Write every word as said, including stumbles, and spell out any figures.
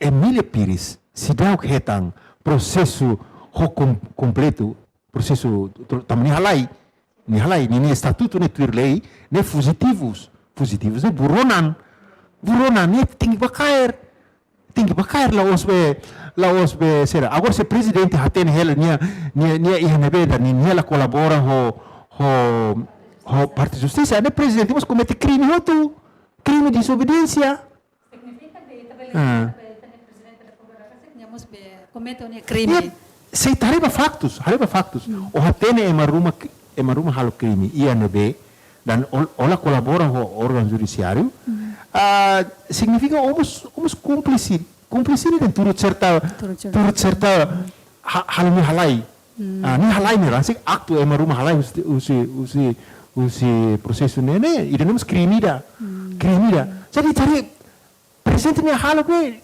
Emília Pires, seidauk hetan prosesu ho kom-, kompletu, prosesu to-, tanba nia halai, nia halai, nia, nia estatutu ne'e tuir lei, ne'e fujitivus, fujitivus ne'e buronan, buronan ne'e tenke bá kaer, tenke bá kaer la'ós be, la'ós be sira. Agora se prezidente hatene hela nia, nia, nia iha ne'ebé, nia, nia la kolabora ho, ho, ho parte justisa, ne'e prezidente mós komete krime hotu, krime dezobediénsia. Signifika be ita bele, ah, be ita-nia prezidente da Repúblika nia mós be komete nia krime. Nia sei haree ba faktus, haree ba faktus. Hmm. Ó hatene ema ruma, ema ruma halo krime iha ne'ebé, dan ó, ó la kolabora ho órgaun judisiáriu. Hmm. Ah, signifika ó mós, ó mós kúmplise, kúmplise de'it, turut serta, turut serta, turut serta ha-, halo nia halai. Hmm. Ah, nia halai ne'e rasik aktu ema ruma halai husi, husi, husi, husi prosesu ne'e, ne'e, ida-ne'e mós krime ida. Hmm. Krime ida. Jadi, jadi, prezidente nia halo be,